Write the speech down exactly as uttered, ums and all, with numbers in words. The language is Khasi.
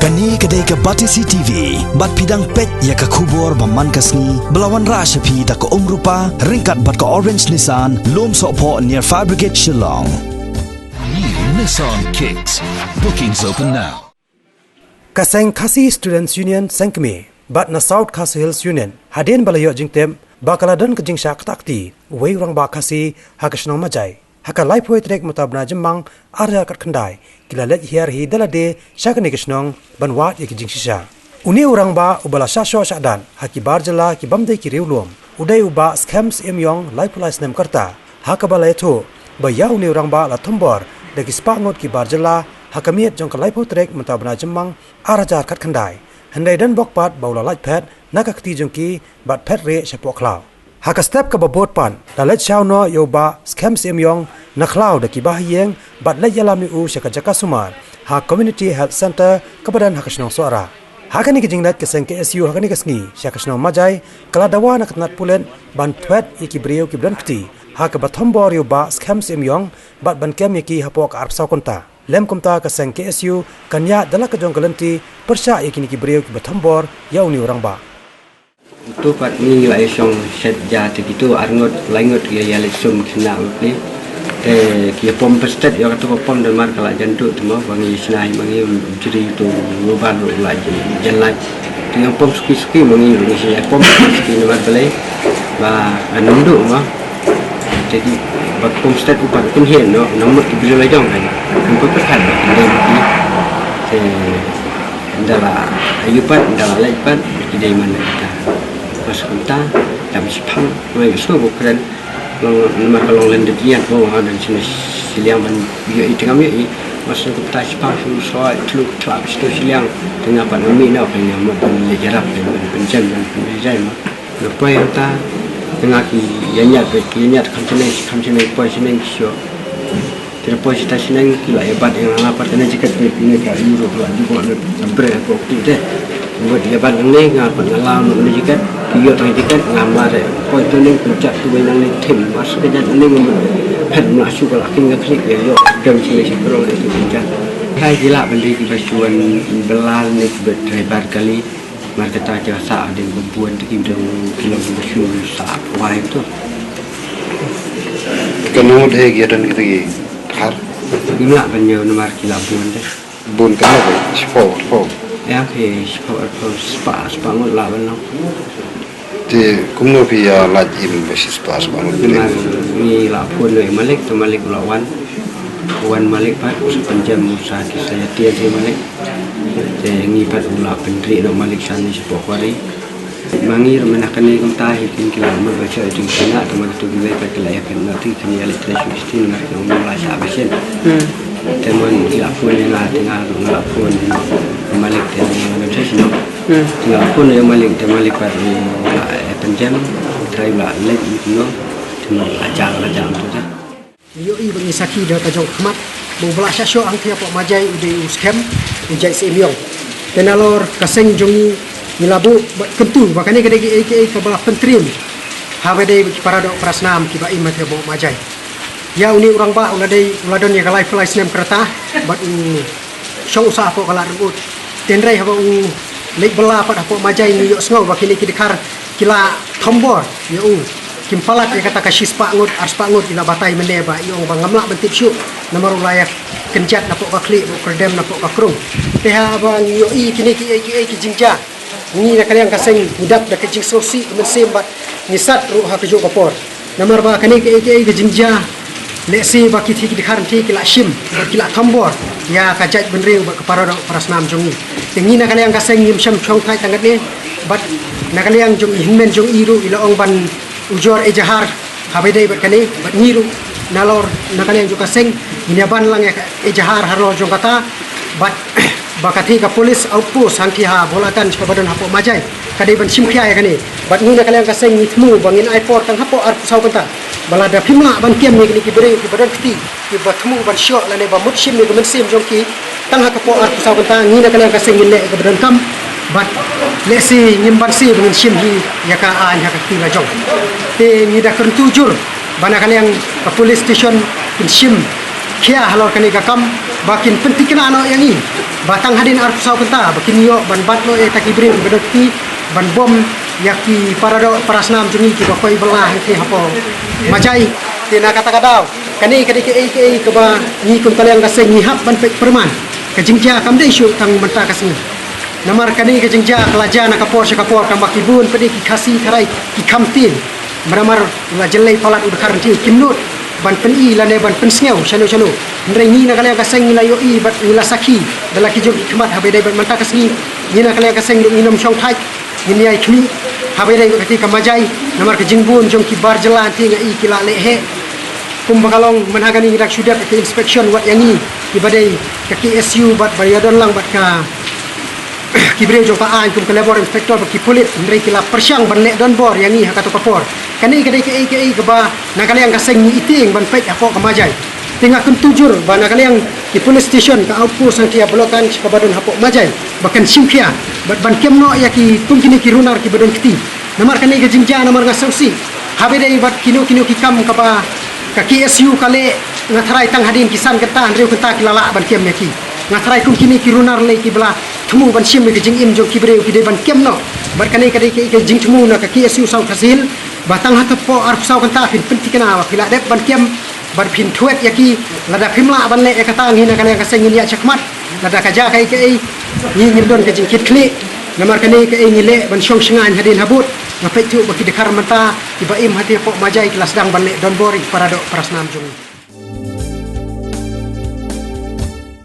Kane ka dei ka Batesi T V, bad phi dang peit ïa ka khubor ba man ka sngi, ba la wanrah sha phi da ka Umrupa, ryngkat bad ka Orange Nissan, Lumsohphoh near Fire Brigade Shillong. New Nissan Kicks. Bookings open now. Ka seng Khasi Students Union Sengkmie bad na South Khasi Hills Union hadien ba la ïoh jingtip ba ka la don ka jingshah kata kti uwei u rangbah Khasi ha ka shnong Majai ha ka laiphew tarik mynta u bnai Jymmang arhajar khatkhyndai, ki la leit hiar hi da lade sha kane ka shnong ban wad ïa ki jingshisha. Une u rangbah uba la shah shoh shah dan ha ki bar jylla ki bym dei ki riewlum u dei u Bah Skhem Syiemiong, laiphew lai snem ka rta, ha kaba la ïathuh ba ïa une u rangbah la thombor da ki spah ngut ki bar jylla ha ka miet jong ka laiphew tarik mynta u bnai Jymmang arhajar khatkhyndai. Hynrei don bok pat ba u la lait phet na ka kti jong ki bad phet rieh shapoh khlaw. Ha ka step kaba bud pat la leit shaw noh ïa u Bah Skhem Syiemiong na khlaw da ki bahaïing bad leit ïalam ïa u sha ka jaka sumar ha Community Health Centre kaba don ha ka shnong Sohra. Ha kane ka jingleit ka seng K S U ha kane ka sngi sha ka shnong Majai ka la dawa na ka tnat pulit ban thwet ïa ki briew kiba don kti ha kaba thombor ïa u Bah Skhem Syiemiong bad ban kem ïa ki hapoh ka arphew saw kynta. Lym kumta ka seng K S U kan ïaid da la ka jong ka lynti pyrshah ïa kine ki briew kiba thombor ïa une u rangbah. Uto pat ngi la ïa shong shet ja te kito ar ngut lai ngut ki ïa leit sum ki na ngut ni. Te ki ïa pom pyrshah ïa kato ka pom da mar ka la jan tu te mo ba ngi shna hi ba ngi jri tu ruban ru la jan lai. Te ngi pom suki suki ba ngi ngi shna pom suki namar balei ba ngi ndu ma. Te ki ba pom stet u pat kun hien no nang mut ki briew la jong kan. Kan pyrkhat ba ki dei ki. Te Nda la ayu pat, nda la lait pat, ki dei man kita. Mas kumta, tam shipang, ngai sngewbha kren. Long namar ka long len de diat, mo ha dan sini siliang ban ïoh i tengam ïoh i. Mas kumta shipang shu so tlu tla bistu siliang. Tengah pat ngam mi na kan ngam ban le jarap ban ban jen ban ban jen ma. Nga poi anta tengah ki ïa ñiat ba ki ïa ñiat kham sini kham sini poi sini ki shu. Ki la poi sita sini ki la ïa bat ïa nga la pat kane jaket ba phi ne ka ïu ruh la ju bok ne bre ko ki te. Bad ïa bat nangne nga pat nga la no ne jaket ki ïoh tang jaket nga mare poi tu ne pynjat tu wei nangne thim mas ka jat nangne nga phet ma shu ka la king ka khlik ïa ïoh dem sini sini ko ne ki pynjat. Hai ki la ban dei ki ba shu wan bela ne ki ba driver kali. Mar kata ki la sah ding ba bun te ki dang ki long ba shu sah wai tu. Kano de ki don kita ki thar? Ki la ban ïa namar ki la bun de. Bun kano de? Shiphew, shiphew. Ya ki shiphew, shiphew, spah, spah ngut la ban long. Te kumno phi ïa lait im ba shi spah, spah ngut? Namar ngi la phone ïa malik, te malik u la wan. Wan malik pat u sa pynjem u sa ki sa ïa tiar ïa malik. Te ngi pat u la pynrieh noh malik sha ne shapoh kwari. Ma ngi ruh mynta kane kumta hi kin ki la mut ba shu ïa jingshna te ma tu ki wei pat ki la ïa pynnoh te kin ïa leit trei shu stin ngar ki ong la sha ba shin. Te mon ki la phone ïa nga te nga ruh nga la phone ïa malik te nga la trei shu noh. Te nga la phone ïa malik te malik pat u la ïa pynjem. Trai u la leit ïa ki noh te malik la jam la jam tu te. Ngi ïohi ba ngi sakhi da ka jong khmat ba u ba la shah shoh hangthie hapoh Majai u dei u Skhem, u Jait Syiemiong. Te nalor ka seng jong ngi ngi la buh bad kyntu ba kane ka dei kaei kaei kaba pyntriem ha ba dei ki para doh para snam kiba im hangthie hapoh Majai. Ïa une u rangbah u la dei u la don ïa ka laiphew lai snem ka rta bad u shong u sah hapoh ka lad ryngkut. Te hynrei haba u leit bylla pat hapoh Majai ngi ïohsngew ba kine ki dkhar ki la thombor ïa u. Kim palat ïa kata ka shispah ngut arspah ngut i la batai mynne ba i ong ba ngam lah ban tip shuh namar u la ïa kynjat napoh ka khlieh ba u kyrdem napoh ka krung. Te haba ngi ïohi kine kiei kiei ki jingjia, ngi na ka liang ka seng ngi dap da ka jingsngewsih ka mynsiem bad ngi sat ruh ha kajuh ka por. Namar ba kane kaei kaei ka jingjia lehse ba ki thie ki dkhar thie ki la shim bad ki la thombor ïa ka jaitbynriew bad ka para doh para snam jong ngi. Te ngi na ka liang ka seng ngim shym shong thait tang katne bad na ka liang jong i hynmen jong i ruh i la ong ban ujor ejahar ha ba dei bad kane bad ngi ruh nalor na ka liang jong ka seng ngin ïa ban lang ïa ka ejahar halor jong kata bad ba ka thie ka police outpost hangthie ha Bholakanj kaba don hapoh Majai ka dei ban shim khia ïa kane. Bad ngi na ka liang ka seng ngi thmu ba ngin ai por tang hapoh arphew saw kynta ba lada phim lah ban kem ïa kine ki briew kiba don kti kiba thmu ban shoh lane ba mut shim ïa ka mynsiem jong ki tang ha ka por arphew saw kynta ngi na ka liang ka seng ngin leh ïa kaba donkam. Bad lehse ngim banse ba ngin shim hi ïa ka aiñ ha ka kti la jong. Te ngi da kyntu jur ba na ka liang ka police station kin shim Khia halor kane ka kam ba kin pynthikna noh ïa ngi ba tang hadien arphew saw kynta ba kin ïoh ban bat noh ïa kita ki briew kiba don kti ban bom ïa ki paradoh parasnam jong ngi kiba koit bylla hangtei hapoh Majai. Te na kata ka daw kane ka dei kaei kaei kaba ngi kum ka liang ka seng ngi hap ban peit pyrman. Ka jingjia kam dei shuh tang mynta ka sngi. Namar kane ka jingjia ka la jia na ka por sha ka por tang ba ki bun pat de ki Khasi tharai ki kham tieng. Namar la jyllei palat u dkhar nti kim nud ban pyni lane ban pynsngew shano shano. Hynrei ngi na ka liang ka seng ngi la ïohi bad ngi la sakhi da la ki jong ki khmat haba ïadei bad mynta ka sngi. Ngi na ka liang ka seng ngi nym shong thait, ngin ïai khmih haba ïadei bad kata ka Majai. Namar ka jingbun jong ki bar jylla nti nga i ki la leh heh. Kumba ka long mynta kane ngi dang shu dep ka inspection wat ïa ngi kiba dei ka K S U bad ba ïadon lang bad ka ki briew jong ka aiñ kum ka labour inspector bad ki pulit, hynrei ki la pyrshang ban leh donbor ïa ngi ha kato ka por. Kane ka dei kaei kaei kaba na ka liang ka seng ngi ïa tieng ban peit hapoh ka Majai. Te nga kyntu jur ba na ka liang ki police station, ka outpost hangtei ha Blokhganj kaba don hapoh Majai ba kan shim khia bad ban kem noh ïa ki kum kine ki runar kiba don kti. Namar kane ka jingjia namar nga sngewsih haba ïadei bad kino kino ki kam kaba ka K S U ka leh, nga tharai tang hadien ki san kynta hynriew kynta ki la lah ban kem ïa ki. Nga tharai kum kine ki runar lei kiba la thmu ban shim ïa ka jingim jong ki briew ki dei ban kem noh. Bad kane ka dei ka, ka jingthmu na ka K S U South Khasi Hills ba tang hapoh arphew saw kynta phin pynthikna ba phi la dep ban kem bad phin thwet ïa ki. Lada phim lah ban leh ïa kata ngi na ka liang ka seng ngin ïaid shakhmat. Lada ka jia kaei kaei ngi ngin don ka jingkitkhlieh. Namar kane kaei ngi leh ban shong shngaiñ hadien habud. Nga peit tang ba ki dkhar mynta kiba im hangtei hapoh Majai ki la sdang ban leh donbor ïa ki paradoh parasnam jong ngi.